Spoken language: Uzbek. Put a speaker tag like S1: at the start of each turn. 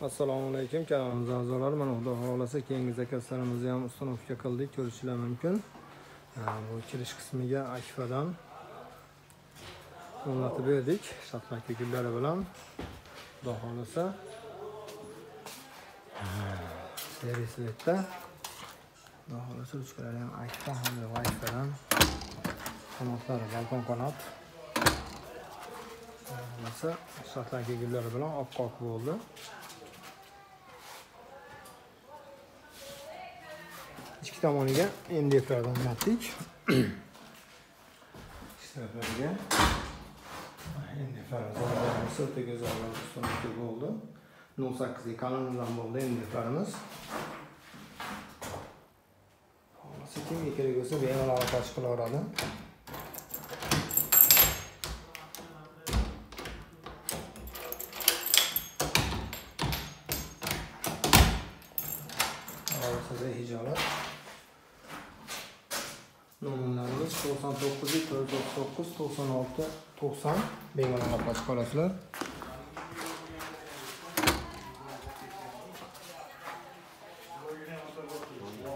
S1: Assalomu alaykum kanalimiz a'zolari. Mana xudo xohlasa keyingi zakazlarimizni ham ustanovka qildik, ko'rishinglar mumkin. Bu kirish qismiga akfadan o'rnatib berdik, shatmaki gullari bilan. Xudo xohlasa servisda xudo xohlasa ruchkalari ham akfa hamda akfadan, qanotlari balkon qanot. Xohlasa shatmaki gullari bilan oppoq bo'ldi. Ikki tomoniga MDFlardan o'rnatdik. Ikki taraflariga MDFlarimiz o'ta go'zal ustanovka bo'ldi. 0.8 qalinlikdan bo'ldi MDFlarimiz. Xohlasa kimga kerak bo'lsa bemalol aloqa qilaveradi. Xohlasa hijolat. Nomerlarimiz 99 439 96 90 bemalol aloqa qilasizlar.